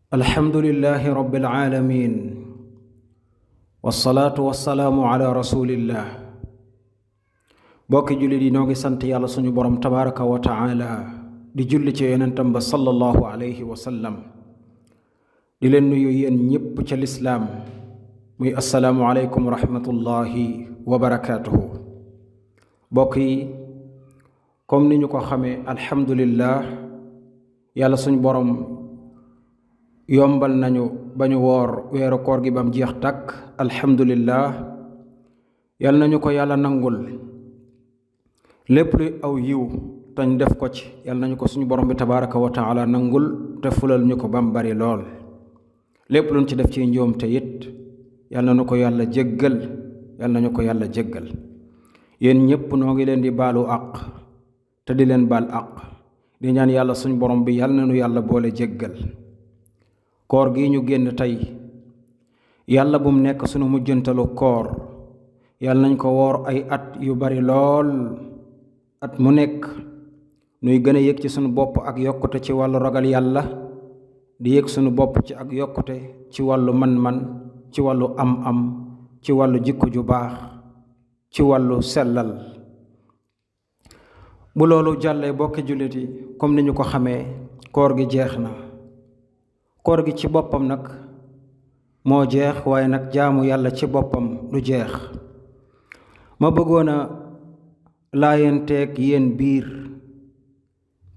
alhamdulillahi rabbil aalamiin wassalaatu wassalaamu ala rasulillah. bokki jullit yi noo ngi sant yàlla suñu borom tabaraka wa taala di julli ci yonentam ba sallallahu alayhi wa sallam. di leen nuyu yéen ñépp ca lislaam muy assalaamu aleykum wa rahmatullahi wa barakaatuhu. bokk yi comme ni ñu ko xamee, alhamdulillah, yàlla suñu borom yombal nañu ba ñu woor weeru koor gi bam jeex tàkk. alhamdulillah, yal nañu ko yàlla nangul lépp luy aw yiw tañ def ko ci, yal nañu ko suñu borom bi tabaraka wa taala nangul te fulal ñu ko bam bari lool. lépp luñ ci def ci njuum te it yal nañu ko yàlla jéggal, yal nañu ko yàlla jéggal. yéen ñépp noo ngi leen di baalu àq te di leen baal àq, di ñaan yàlla suñu borom bi yal nañu yàlla boole jéggal. koor gi ñu génn tey yàlla bu mu nekk sunu mujjantalu koor, yàlla nañ ko woor ay at yu bari lool. at mu nekk nuy gën a yëg ci sunu bopp ak yokkute ci wàllu ragal yàlla, di yëg sunu bopp ci ak yokkute ci wàllu man-man, ci wàllu am-am, ci wàllu jikko ju baax, ci wàllu sellal. bu loolu jàllee bokki jullit yi, comme ni ñu ko xamee, koor gi jeex na. koor gi ci boppam nag moo jeex, waaye nag jaamu yàlla ci boppam du jeex. ma bëggoon a laayanteeg yéen biir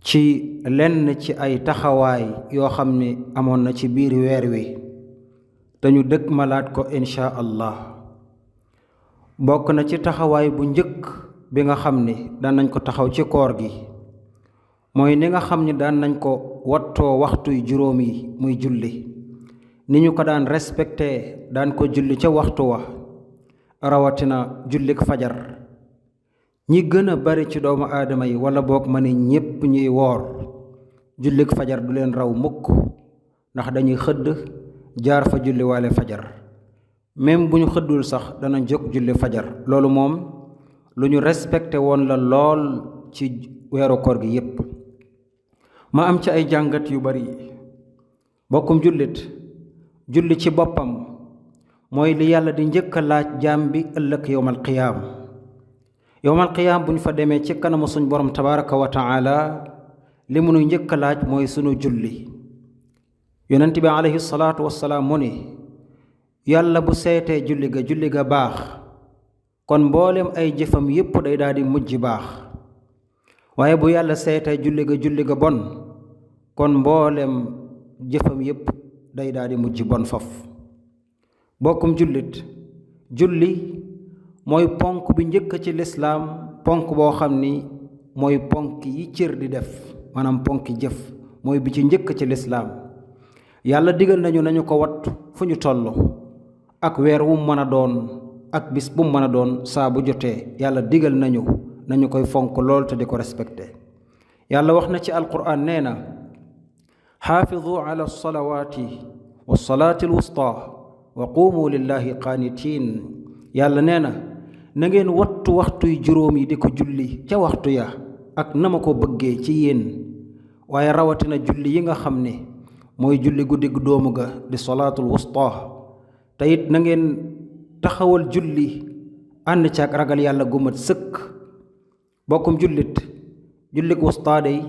ci lenn ci ay taxawaay yoo xam ni amoon na ci biir weer wi te ñu dëkk malaat ko insha allah. bokk na ci taxawaay bu njëkk bi nga xam ni daan nañ ko taxaw ci koor gi, mooy ni nga xam ni daan nañ ko wattoo waxtuy juróom yi muy julli, ni ñu ko daan respecté, daan ko julli ca waxtu wa, rawatina jullik fajar. ñi gën a bari ci doomu aadama yi, wala boog ma ne ñépp ñuy woor, jullik fajar du leen raw mukk, ndax dañuy xëdd jaar fa julli waale fajar. même bu ñu xëddul sax dana jóg julli fajar. loolu moom lu ñu respecté woon la lool ci weeru koor gi yépp. ma am ci ay jàngat yu bari. bokkum jullit, julli ci boppam mooy li yàlla di njëkk a laaj jaam bi ëllëg yowmal qiyaam. yowmal qiyaam bu ñu fa demee ci kanamu suñ borom tabaraka wa taala, li mu nu njëkk a laaj mooy sunu julli. yonent bi alayhi salaatu wassalaam mu ni, yàlla bu seetee julli ga baax, kon mboolem ay jëfam yépp day daal di mujj baax. waaye bu yàlla seetee julli ga bon, kon mboolem jëfam yépp day daal di mujj bon faf. bokkum jullit, julli mooy ponk bi njëkk ci lislaam, ponk boo xam ni mooy ponk yi cër di def, maanaam ponki jëf, mooy bi ci njëkk ci lislaam. yàlla digal nañu ko wattu fu ñu toll, ak weer wu mën a doon, ak bis bu mën a doon. saa bu jotee yàlla digal nañu koy fonk lool te di ko respecté. yàlla wax na ci alquran, nee na, xaafidu ala alsalawaati walsalaati alwusta wa quumu lillahi qaanitiin. yàlla nee na ngeen wattu waxtuy juróom yi di ko julli ca waxtu ya ak na ma ko bëggee ci yéen, waaye rawatina julli yi nga xam ne mooy julli guddi gu doomu ga di salaatul wusta. te it na ngeen taxawal julli ànd ci ak ragal yàlla gu mat sëkk. bokkum jullit, jullik wusta day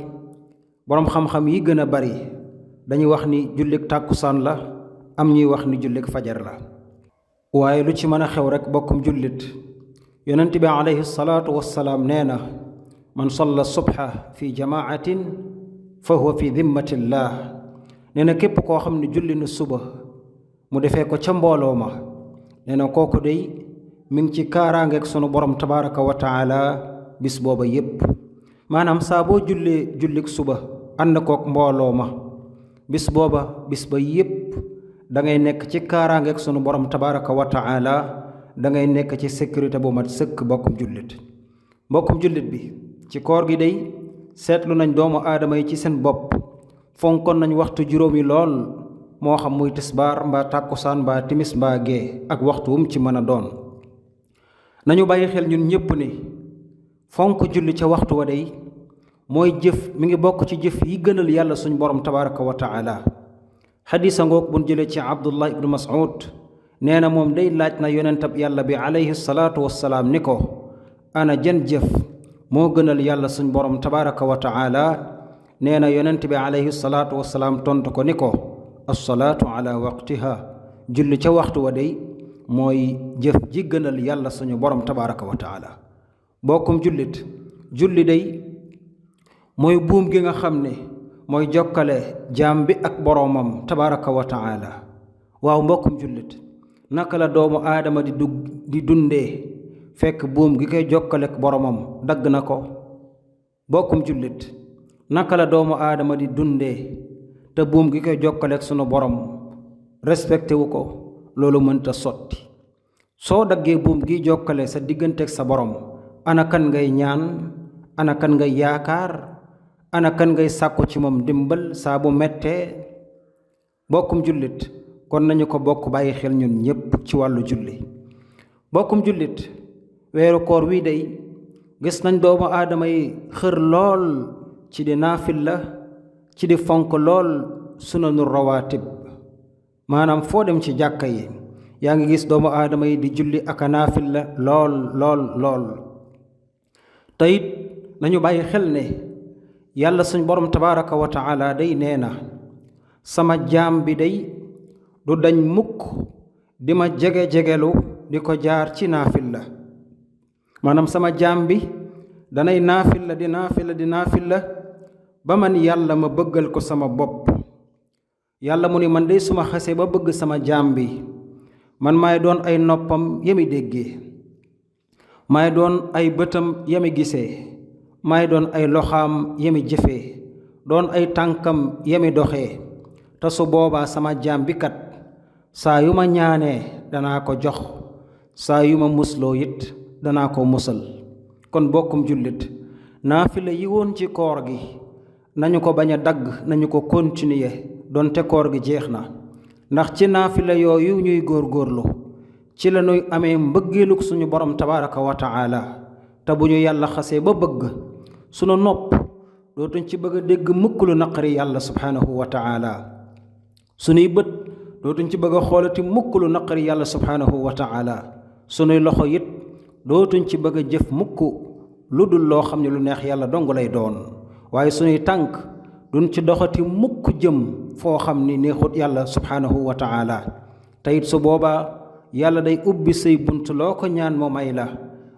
boroom xam-xam yi gën a bari dañuy wax ni jullik tàkkusaan la, am ñuy wax ni jullik fajar la. waaye lu ci mën a xew rekk bokkum jullit, yonent bi alayhi salaatu wassalaam nee na, man salla subha fi jamaatin fa huwa fi dimmatillah. nee na képp koo xam ne julli na suba mu defee ko ca mbooloo ma, nee na kooku day mi ngi ci kaaraangeeg sunu borom tabaraka wa taala bis booba yépp. maanaam saa boo jullee jullik suba ànd kook mbooloo ma, bis booba bis ba yépp da ngay nekk ci kaaraangeeg sunu borom tabaraka wa taala, da ngay nekk ci sécurité bu mat sëkk. bokkum jullit, mbokkum jullit bi, ci koor gi day seetlu nañ doomu aadama yi ci seen bopp fonkoon nañ waxtu juróomi lool, moo xam muy tisbaar mbaa tàkkusaan mbaa timis mbaa gee, ak waxtu wum ci mën a doon. nañu bàyyi xel ñun ñépp ni fonk julli ca waxtu wa day mooy jëf, mi ngi bokk ci jëf yi gënal yàlla suñ borom tabaraka wa taala. xadisa ngoog buñ jëlee ci Abdullah ibnu Mas'ud nee na moom day laaj na yonentab yàlla bi alayhi salaatu wassalaam ni ko ana jën jëf moo gënal yàlla suñ borom tabaraka wa taala nee na yonent bi alayhi salaatu wassalaam tontu ko ni ko assalaatu ala waqtiha julli ca waxtu wa day mooy jëf ji gënal yàlla suñu borom tabaraka wa taala bokkum jullit julli day mooy buum gi nga xam ne mooy jokkale jaam bi ak boroomam tabaraka wa taala waaw mbokkum jullit naka la doomu aadama di dundee fekk buum gi koy jokkale ak boroomam dagg na ko bokkum jullit naka la doomu aadama di dundee te buum gi koy jokkale ak sunu borom respecté wu ko loolu mënta sotti soo daggee buum gi jokkale sa diggante ak sa borom ana kan ngay ñaan ana kan ngay yaakaar ana kan ngay sàkku ci moom dimbal saa bu mettee bokkum jullit kon nañu ko bokk bàyyi xel ñun ñépp ci wàllu julli bokkum jullit weeru koor wii day gis nañ doomu aadama yi xër lool ci di naafila ci di fonk lool sunanu rawaatib maanaam foo dem ci jàkka yi yaa ngi gis doomu aadama yi di julli ak a naafila lool te it nañu bàyyi xel ne yàlla suñ borom tabaraka wa taala day nee na sama jaam bi day du dañ mukk di ma jege-jegelu di ko jaar ci naafila maanaam sama jaam bi danay naafila ba man yàlla ma bëggal ko sama bopp yàlla mu ni man day suma xase ba bëgg sama jaam bi man maay doon ay noppam yami déggee maay doon ay bëtam yami gisee maay doon ay loxaam yami jëfee doon ay tànkam yami doxee te su boobaa sama jaam bi kat saa yu ma ñaanee danaa ko jox saa yu ma musloo it danaa ko musal kon bokkum jullit naafila yi woon ci koor gi nañu ko bañ a dagg nañu ko continuer donte koor gi jeex na ndax ci naafila yooyu ñuy góorgóorlu ci la ñuy amee mbëggeelug suñu borom tabaraka wa taala te bu ñu yàlla xasee ba bëgg sunu nopp dootuñ ci bëgg a dégg mukk lu naqari yàlla subhaanahu wa taala sunuy bët dootuñ ci bëgg a xoolati mukk lu naqari yàlla subhaanahu wa taala sunuy loxo it dootuñ ci bëgg a jëf mukk lu dul loo xam ne lu neex yàlla dong lay doon waaye sunuy tànk duñ ci doxati mukk jëm foo xam ni neexut yàlla subhaanahu wa taala te it su boobaa yàlla day ubbi say bunt loo ko ñaan moo may la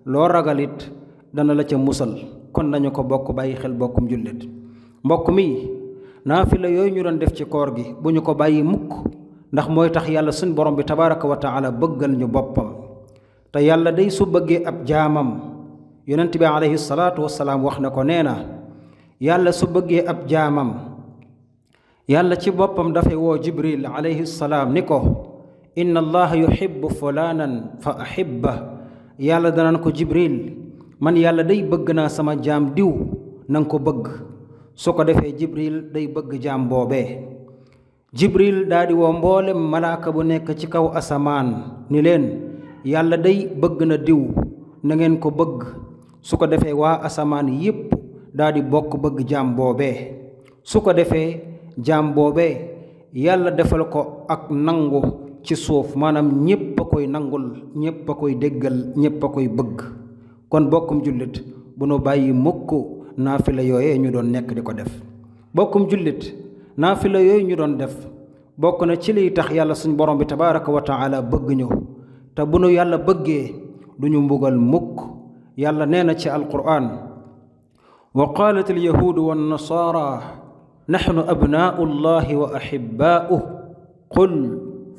loo ragalit dana la ca musal kon nañu ko bokk bàyyi xel bokkum jullit mbokk mi naafila yooyu ñu doon def ci koor gi bu ñu ko bàyyi mukk ndax mooy tax yàlla suñ borom bi tabaraka wa taala bëggal ñu boppam te yàlla day su bëggee ab jaamam yonent bi alayhi salaatu wassalaam wax na ko nee na yàlla su bëggee ab jaamam yàlla ci boppam dafay woo jibril alayhi salaam ni ko inna allaha yuhibbu fulaanan fa ahibba yàlla danaan ko jibril man yàlla day bëgg naa sama jaam diw nanga ko bëgg su ko defee jibril day bëgg jaam boobee jibril daa di woo mboolem malaaka bu nekk ci kaw asamaan ni leen yàlla day bëgg na diw na ngeen ko bëgg su ko defee waa asamaan yépp daa di bokk bëgg jaam boobee su ko defee jaam boobee yàlla defal ko ak nangu ci suuf maanaam ñépp a koy nangul ñépp a koy déggal ñépp a koy bëgg kon bokkum jullit bu nu bàyyi mukk naafila yooyee ñu doon nekk di ko def bokkum jullit naafila yooyu ñu doon def bokk na ci liy tax yàlla suñ borom bi tabaraka wa taala bëgg ñu te bu nu yàlla bëggee du ñu mbugal mukk yàlla nee na ci alquran wa qaalat alyahuudu wannasaara naxnu abnaau llahi wa axibaa'uh qul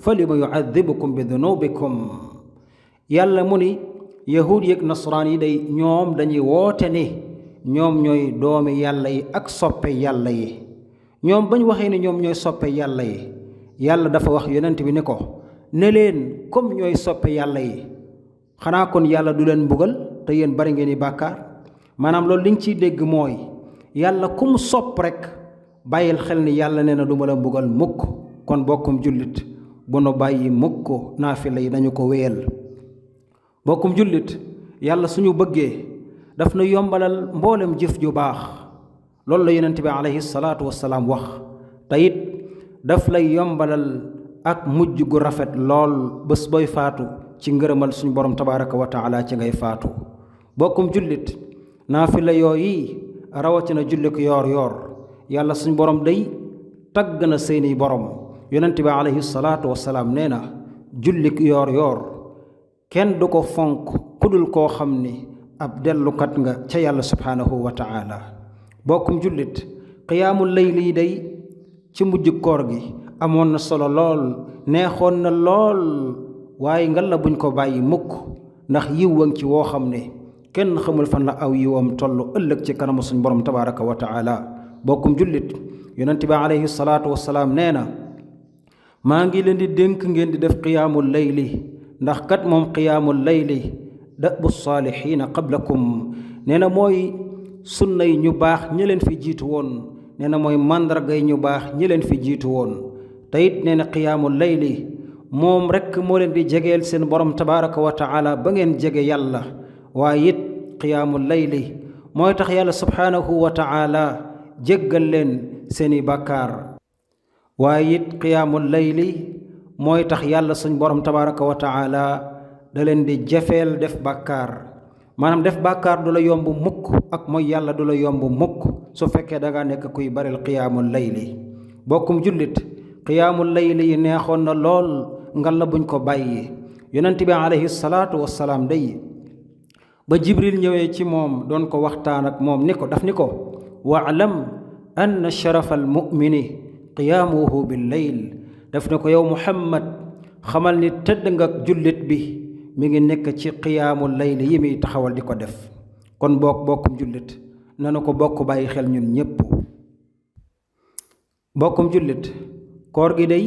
falima yucadibukum bi dunubikum yàlla mu ni yahuud yeeg nasraan yi day ñoom dañuy woote ni ñoom ñooy doomi yàlla yi ak soppe yàlla yi ñoom bañ waxee ni ñoom ñooy soppe yàlla yi yàlla dafa wax yonent bi ni ko ne leen comme ñooy soppe yàlla yi xanaa kon yàlla du leen mbugal te yéen bari ngeen i bàkkaar maanaam loolu liñ ciy dégg mooy yàlla ku mu sopp rek bàyyil xel ni yàlla nee na du ma la mbugal mukk kon bokkum jullit bu nu bàyyi mukk naafila yi nañu ko wéyal bokkum jullit yàlla suñu bëggee daf na yombalal mboolem jëf ju baax loolu la yonent bi alayhi salaatu wassalaam wax te it daf lay yombalal ak mujj gu rafet lool bés booy faatu ci ngërëmal suñu borom tabaraka wa taala ci ngay faatu. bokkum jullit naafila yooyi rawatina jullik yoor yoor yàlla suñu borom day tagg na seeni borom. yonent bi alayhi salaatu wasalaam nee na jullik yoor yoor kenn du ko fonk kudul koo xam ni ab dellukat nga ca yàlla subhaanahu wa taala. bokkum jullit qiyaamul layli day ci mujj koor gi amoon na solo lool, neexoon na lool, waaye ngal la buñ ko bàyyi mukk, ndax yiw ci woo xam ne kenn xamul fan la aw yiwam toll ëllëg ci kanamu suñ borom tabaraka wa taala. bokkum jullit yonent bi alayhi salaatu wasalaam nee na maa ngi leen di dénk ngeen di def qiyaamul layli, ndax kat moom qiyaamul layli dabu saalihiina qablakum, nee na mooy sunna yi ñu baax ñi leen fi jiitu woon, nee na mooy màndargay ñu baax ñi leen fi jiitu woon. te it nee na qiyaamul layli moom rekk moo leen di jegeel seen borom tabaraka wa taala ba ngeen jege yàlla. waaye it qiyaamul layli mooy tax yàlla subhaanahu wa taala jéggal leen seeni bàkkaar. waaye it qiyaamul layli mooy tax yàlla suñ borom tabaraka wa taala da leen di jafeel def bàkkaar. maanaam def bàkkaar du la yomb mukk ak mooy yàlla du la yomb mukk su fekkee da ngaa nekk kuy baril qiyaamul layli. bokkum jullit qiyaamul layli yi neexoon na lool, ngal la buñ ko bàyyi. yonent bi alayhi salaatu wassalaam day ba jibril ñëwee ci moom doon ko waxtaan ak moom ni ko daf ni ko waalam anna sharafa al mumini qiyaamuhu bil layl, daf ne ko yow muhammad xamal ni tëdd nga jullit bi mi ngi nekk ci qiyaamul layli yi muy taxawal di ko def. kon bokkum jullit nanu ko bokk bàyyi xel ñun ñépp. bokkum jullit koor gi day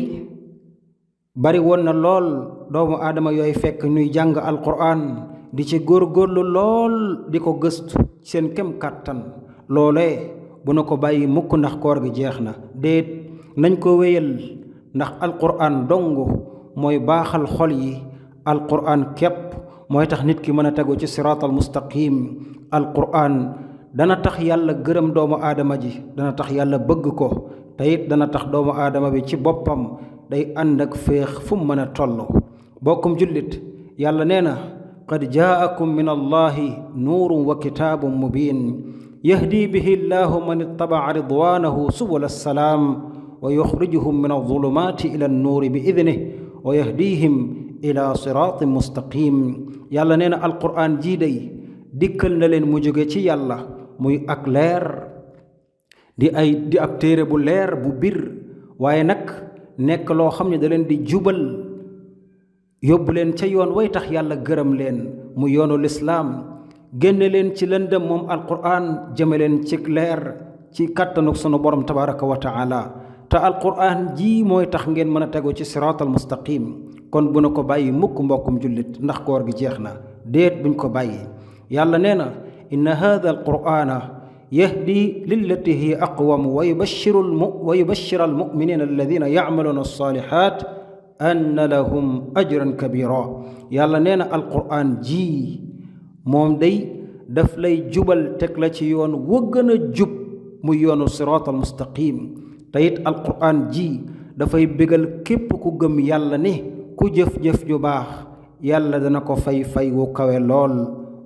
bari woon na lool doomu aadama yooyu fekk ñuy jàng alquran di ci góorgóorlu lool di ko gëstu seen kem kàttan. loolee bu na ko bàyyi mukk ndax koor gi jeex na, déet nañ ko wéyal, ndax alquran dong mooy baaxal xol yi. alquran képp mooy tax nit ki mën a tegu ci siraatal mustaqim. alquran dana tax yàlla gërëm doomu aadama ji, dana tax yàlla bëgg ko, te it dana tax doomu aadama bi ci boppam day ànd ak féex fu mu mën a toll. bokkum jullit yàlla nee na qad jaakum min allahi nuurun wa kitaabun mubiin yahdi bihi llahu man ittabaca ridwanahu subula assalaam wa yuxrijuhum min alzulumaati ila annuuri bi idnih wa yahdihim ila siraatin mustaqim. yàlla nee na alquraan jii day dikkal na leen mu jóge ci yàlla muy ak leer di ab téere bu leer bu bir, waaye nag nekk loo xam ne da leen di jubal yóbbu leen ca yoon way tax yàlla gërëm leen mu yoonu lislaam, génne leen ci lëndëm moom alquraan jëme leen ci leer ci kàttanuk sunu borom tabaraka wa taala. te alquraan ji mooy tax ngeen mën a tegu ci siraatal mustaqim. kon bu na ko bàyyi mukk mbokkum jullit ndax koor gi jeex na, déet buñ ko bàyyi. yàlla nee na inna haadha alqur'ana yahdi lillati hiya aqwam wa yubashshiru almu'minina alladina ya'maluna alsalihat anna lahum ajran kabira. yàlla nee na alqur'an ji moom day daf lay jubal teg la ci yoon wa gën a jub muy yoonu siraatal mustaqim. te it alqur'an ji dafay bégal képp ku gëm yàlla ni ku jëf-jëf ju baax yàlla dana ko fay wu kawe lool.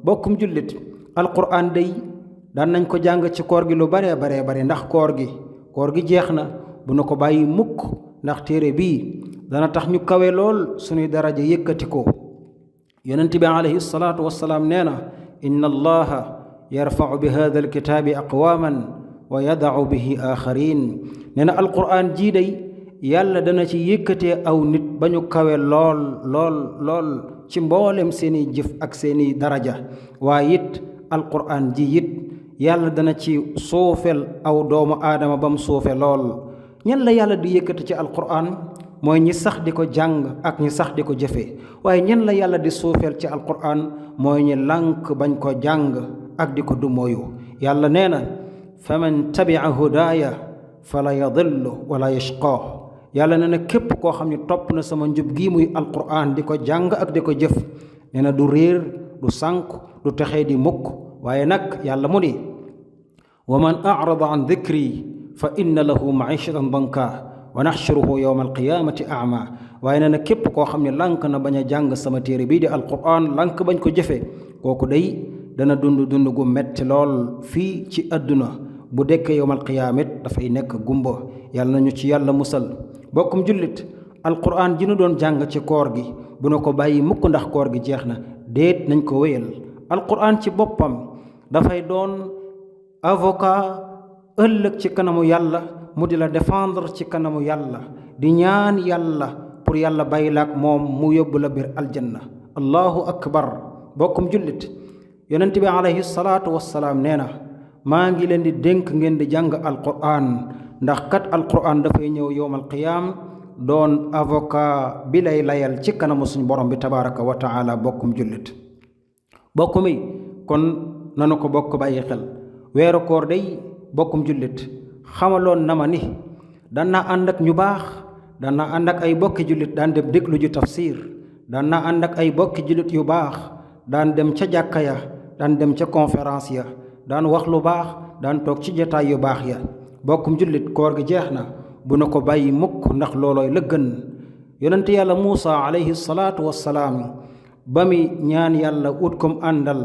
bokkum jullit alqur'an day daan nañ ko jàng ci koor gi lu bare ndax koor gi jeex na, bu na ko bàyyi mukk ndax téere bii dana tax ñu kawe lool suñuy daraja yëkkati ko. yonent bi alayhi salaatu wassalaam nee na inna allaha yarfa'u bi hadha alkitaabi aqwaman wa yada'u bihi aaxarin. nee na alqur'an jii day yàlla dana ci yëkkatee aw nit ba ñu kawe lool ci mboolem seeni jëf ak seeni daraja. waaye it alqur'an ji it yàlla dana ci suufel aw doomu aadama ba mu suufe lool. ñan la yàlla di yëkkati ci alqur'an mooy ñi sax di ko jàng ak ñi sax di ko jëfe. waaye ñan la yàlla di suufel ci alqur'an mooy ñi lànk bañ ko jàng ak di ko dumooyu. yàlla nee na faman tabi'a hudaaya fala yadillu wala yashqa. yàlla nee na képp koo xam ne topp na sama njub gii muy alqur'an di ko jàng ak di ko jëf, nee na du réer du sànk du texee di mukk. waaye nag yàlla mu ni wa man a'rada an dhikri fa inna lahu ma'ishatan danka wa naxshuruhu yowma alqiyamati ama waaye nee na képp koo xam ne lànk na bañ a jàng sama téere bii di alquran lànk bañ ko jëfe kooku day dana dund gu metti lool fii ci àdduna bu dekkee yowma alqiyaamit dafay nekk gumba yàlla nañu ci yàlla musal bokkum jullit alquran ji nu doon jàng ci koor gi bu na ko bàyyi mukk ndax koor gi jeex na déet nañ ko wéyal alquran ci boppam dafay doon avocat ëllëg ci kanamu yàlla mu di la défendre ci kanamu yàlla di ñaan yàlla pour yàlla bàyyi la ak moom mu yóbbu la biir aljanna allahu akbar bokkum jullit yonent bi alayhi salaatu wassalaam nee na maa ngi leen di dénk ngeen di jàng alquran ndax kat alquran dafay ñëw yowmal qiyaam doon avocat bi lay layal ci kanamu suñu borom bi tabaraka wa taala bokkum jullit bokk mi kon nanu ko bokk bàyyi xel weeru koor day bokkum jullit xamaloon na ma ni daan naa ànd ak ñu baax daan naa ànd ak ay bokki jullit daan dem déglu ju tafsir daan naa ànd ak ay bokki jullit yu baax daan dem ca jàkka ya daan dem ca conférence ya daan wax lu baax daan toog ci jataay yu baax ya bokkum jullit koor gi jeex na bu na ko bàyyi mukk ndax loolooy la gën yonent yàlla Muusa alayhi salaatu wassalaam ba mi ñaan yàlla ut kom àndal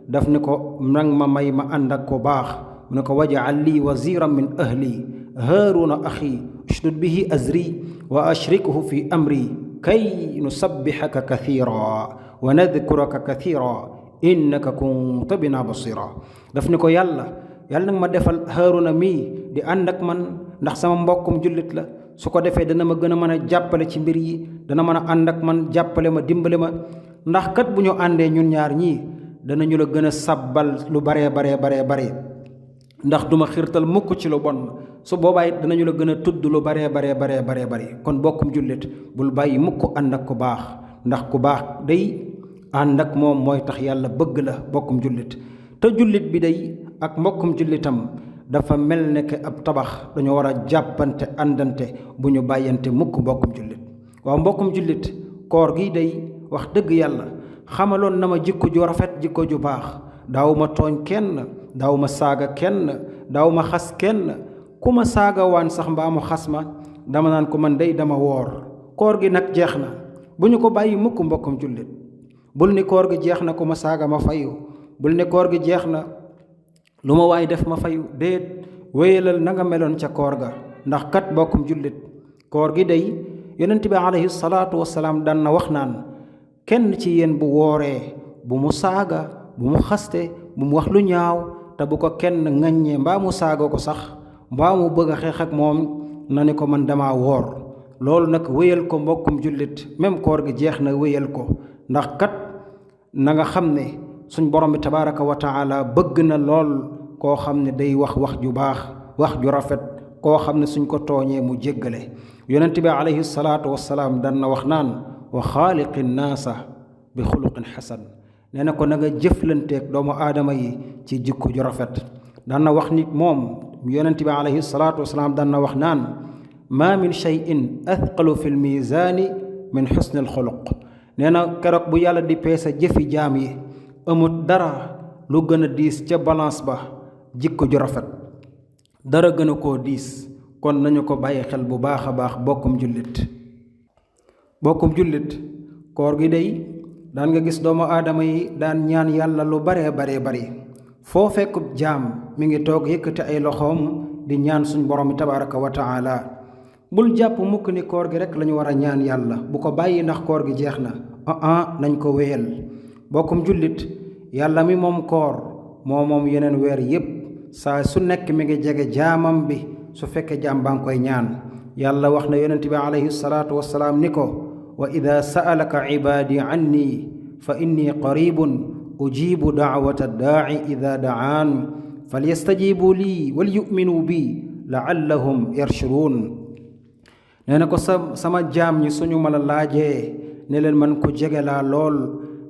daf ni ko nang ma may ma ànd ak ko baax mu ne ko waj'al lii waziran min ahli haaruna axi ushdud bihi azri wa ashrikhu fi amri kay nusabbihaka kathira wa nadkuraka kathira innaka kunta bina basira daf ni ko yàlla nag ma defal haaruna mii di ànd ak man ndax sama mbokkum jullit la su ko defee dana ma gën a mën a jàppale ci mbir yi dana mën a ànd ak man jàppale ma dimbale ma ndax kat bu ñu àndee ñun ñaar ñii danañu la gën a sabbal lu baree bare ndax duma xiirtal mukk ci lu bon su boobaa it danañu la gën a tudd lu baree bare kon bokkum jullit bul bàyyi mukk ànd ak ku baax ndax ku baax day ànd ak moom mooy tax yàlla bëgg la bokkum jullit te jullit bi day ak mbokkum jullitam dafa mel ne que ab tabax dañoo war a jàppante àndante bu ñu bàyyante mukk mbokkum jullit waaw mbokkum jullit koor gi day wax dëgg yàlla xamaloon na ma jikko ju rafet jikko ju baax daaw ma tooñ kenn daaw ma saaga kenn daaw ma xas kenn ku ma saaga waan sax mbaa mu xas ma dama naan ko man day dama woor koor gi nag jeex na bu ñu ko bàyyi mukk mbokkum jullit bul ni koor gi jeex na ku ma saaga ma fayu bul ni koor gi jeex na lu ma waay def ma fayu déet wéyalal na nga meloon ca koor ga ndax kat bokkum jullit koor gi day yonent bi alayhi salaatu wassalaam daan na wax naan kenn ci yéen bu wooree bu mu saaga bu mu xaste bu mu wax lu ñaaw te bu ko kenn ŋaññee mbaa mu saaga ko sax mbaa mu bëgg a xeex ak moom na ni ko man dama woor loolu nag wéyal ko mbokkum jullit même koor gi jeex na wéyal ko ndax kat na nga xam ne suñ borom bi tabaraka wa taala bëgg na lool koo xam ne day wax ju baax wax ju rafet koo xam ne suñ ko tooñee mu jéggale yonent bi alayhi salaatu wassalaam dan na wax naan wa xaaliqi naasa bi xuluqin xasan nee na ko na nga jëflanteeg doomu aadama yi ci jikko ju rafet dan na wax nit moom yonent bi alayhi salaatu wassalaam dan na wax naan ma min cheyin athqalu fi lmisaani min xusni alxuluq nee na keroog bu yàlla di peesa jëfi jaam yi amut dara lu gën a diis ca balance ba jikko ju rafet dara gën a koo diis kon nañu ko bàyyi xel bu baax a baax bokkum jullit koor gi day daan nga gis doomu aadama yi daan ñaan yàlla lu baree bari foo fekkub jaam mi ngi toog yëkkati ay loxoom di ñaan suñ borom bi tabaraka wa taala bul jàpp mukk ni koor gi rek lañu war a ñaan yàlla bu ko bàyyi ndax koor gi jeex na nañ ko wéyal bokkum jullit yàlla mi moom koor moom yeneen weer yépp saa su nekk mi ngi jege jaamam bi su fekkee jaam baa ngi koy ñaan yàlla wax na yonent bi alayhi salaatu wassalaam ni ko wa ida sa'alaka ibaadi anni fa inni qaribun ujibu daawata daa'i ida da'aan falyastajibu lii wal yu'minu bi la'allahum yarshuruun nee na ko sama jaam ñi suñu ma la laajee ne leen man ko jege laa lool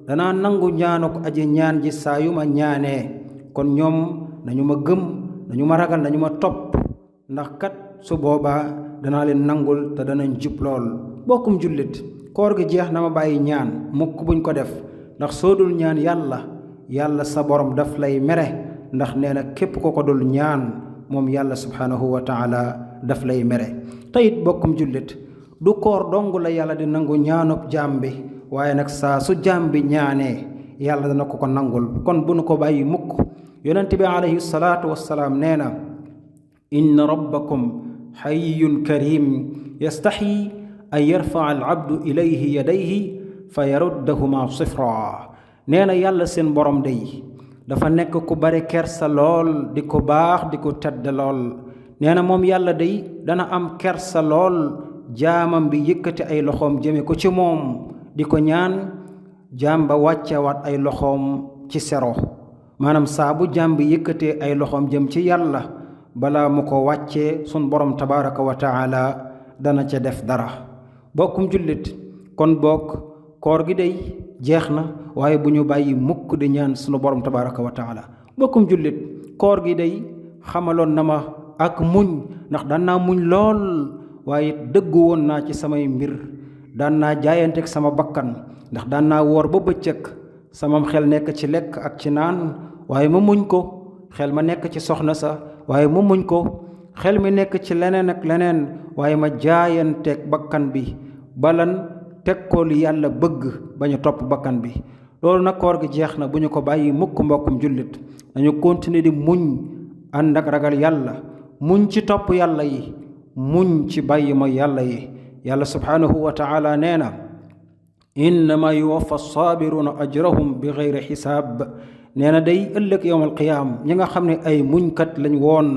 danaa nangu ñaanu ko aji ñaan ji saa yu ma ñaanee kon ñoom nañu ma gëm nañu ma ragal nañu ma topp ndax kat su boobaa danaa leen nangul te danañ jub lool bokkum jullit koor gi jeex na ma bàyyi ñaan mukk buñ ko def ndax soo dul ñaan yàlla sa borom daf lay mere ndax nee na képp ko dul ñaan moom yàlla subhanahu wa taala daf lay mere. te it bokkum jullit du koor dong la yàlla di nangu ñaanub jaam bi, waaye nag saa su jaam bi ñaanee yàlla dana ko nangul. kon bu nu ko bàyyi mukk. yonent bi alayhi salaatu wassalaam nee na inna rabbakum xayyun karim yastaxyi an yarfaa al abdu ilayhi yadayhi fa yaruddahuma sifra. nee na yàlla seen borom day dafa nekk ku bare kersa lool, di ko baax, di ko tedd lool. nee na moom yàlla day dana am kersa lool jaamam bi yëkkati ay loxoom jëme ko ci moom di ko ñaan, jaam ba wàccewaat ay loxoom ci sero. maanaam saa bu jaam bi yëkkatee ay loxoom jëm ci yàlla, balaa mu ko wàccee sun borom tabaraka wa taala dana ca def dara. bokkum jullit kon bokk koor gi day jeex na, waaye bu ñu bàyyi mukk di ñaan sunu borom tabaraka wa taala. bokkum jullit koor gi day xamaloon na ma ak muñ, ndax daan naa muñ lool, waaye dëggu woon naa ci samay mbir, daan naa jaayanteeg sama bakkan, ndax daan naa woor ba bëccëg samam xel nekk ci lekk ak ci naan, waaye ma muñ ko. xel ma nekk ci soxna sa, waaye ma muñ ko. xel mi nekk ci leneen ak leneen, waaye ma jaayanteeg bakkan bi balan teg ko li yàlla bëgg bañu topp bakkan bi. loolu nag koor gi jeex na, bu ñu ko bàyyi mukk mbokkum jullit. dañu continuer di muñ ànd ak ragal yàlla, muñ ci topp yàlla yi, muñ ci bàyyi mooy yàlla yi. yàlla subhaanahu wa taala nee na innama yuwaffa saabiruna ajrahum bi gayri xisaab. nee na day ëllëg yowmal qiyaam ñi nga xam ne ay muñkat lañ woon,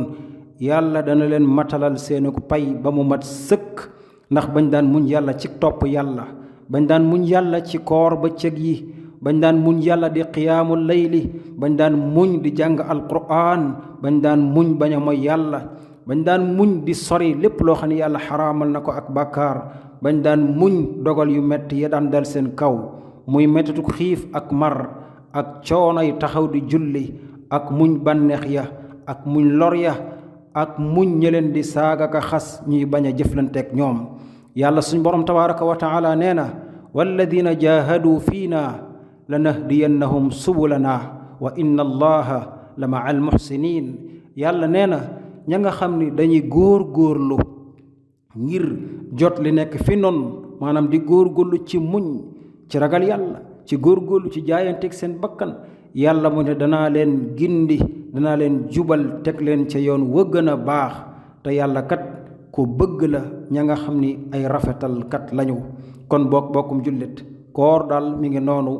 yàlla dana leen matalal seeni pay ba mu mat sëkk, ndax bañ daan muñ yàlla ci topp yàlla, bañ daan muñ yàlla ci koor bëccëg yi, bañ daan muñ yàlla di qiyaamul layli, bañ daan muñ di jàng alquraan, bañ daan muñ bañ a mooy yàlla, bañ daan muñ di sori lépp loo xam ne yàlla xaraamal na ko ak bàkkaar, bañ daan muñ dogal yu metti ya daan dal seen kaw, muy mettitu xiif ak mar ak coonoy taxaw di julli, ak muñ bànneex ya, ak muñ lor ya, ak muñ ñi leen di saaga ka xas ñuy bañ a jëflanteeg ñoom. yàlla suñ borom tabaraka wa taala nee na walladina jahadu fiina lanahdiyannahum subulana wa inna allaha la maa al muhsinin. yàlla nee na ña nga xam ni dañuy góor-góorlu ngir jot li nekk fi noonu, maanaam di góor-góorlu ci muñ, ci ragal yàlla, ci góor-góorlu ci jaayanteeg seen bakkan, yàlla mu ne danaa leen gindi, danaa leen jubal, teg leen ca yoon wa gën a baax. te yàlla kat ku bëgg la ña nga xam ni ay rafetalkat lañu. kon bokkum jullit koor daal mi ngi noonu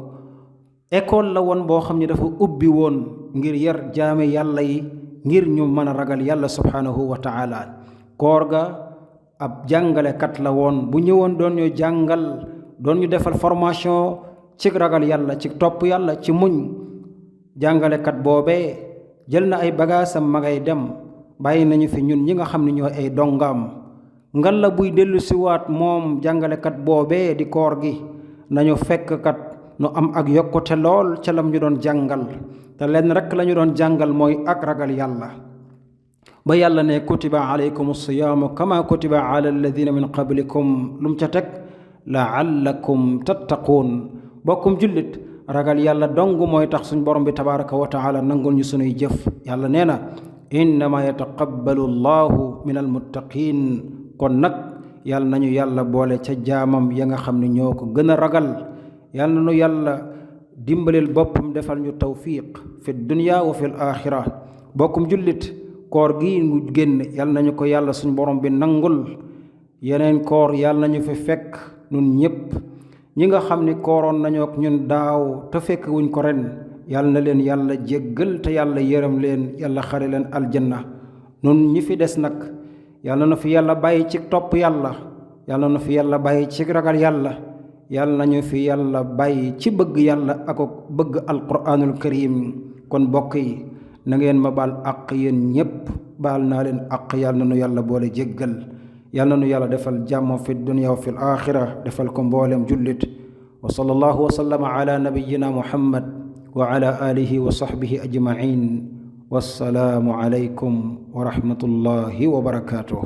école la woon boo xam ni dafa ubbi woon ngir yar jaame yàlla yi, ngir ñu mën a ragal yàlla subhaanahu wa taala. koor ga ab jàngalekat la woon bu ñëwoon doon ñu jàngal, doon ñu defal formation ci ragal yàlla, ci topp yàlla, ci muñ. jàngalekat boobee jël na ay bagaasam ma ngay dem, bàyyi nañu fi ñun ñi nga xam ne ñooy ay dongaam. ngal la buy dellu siwaat moom jàngalekat boobee di koor gi, nañu fekk kat nu am ak yokkute lool ca lam ñu doon jàngal. te leen rek la ñu doon jàngal mooy ak ragal yàlla. ba yàlla ne kutiba alaykum siyaamu kama kutiba ala alladina min qablikum, lu mu ca teg laallakum tattaquun. bokkum jullit ragal yàlla dong mooy tax suñ borom bi tabaraka wa taala nangul ñu sunuy jëf. yàlla nee na innama yataqabbalu allahu min almuttaqin. kon nag yàlla nañu yàlla boole ca jaamam ya nga xam ne ñoo ko gën a ragal. yàlla na nu yàlla dimbalil boppam, defal ñu tawfiq fi dunya wa fi alaaxira. bokkum jullit koor gi mu génn yàlla nañu ko yàlla suñ borom bi nangul. yeneen koor yàlla nañu fi fekk nun ñépp. ñi nga xam ni kooroon nañu ak ñun daaw te fekk wuñ ko ren, yàlla na leen yàlla jéggal te yàlla yërëm leen, yàlla xare leen aljanna. nun ñi fi des nag yàlla na fi yàlla bàyyi ci topp yàlla, yàlla na fi yàlla bàyyi ci ragal yàlla, yàlla nañu fi yàlla bàyyi ci bëgg yàlla ak bëgg alquraanul karim. kon bokk yi na ngeen ma baal àq, yéen ñépp baal naa leen àq. yàlla na nu yàlla boole jéggal, yàlla na nu yàlla defal jàmm fi dunya wa fi alaaxira, defal ko mboolem jullit. wa sallallahu wa sallama ala nabiyyina muhammad wa ala alihi wa sahbihi ajmain. wassalaamu alaykum wa rahmatullahi wa barakatuh.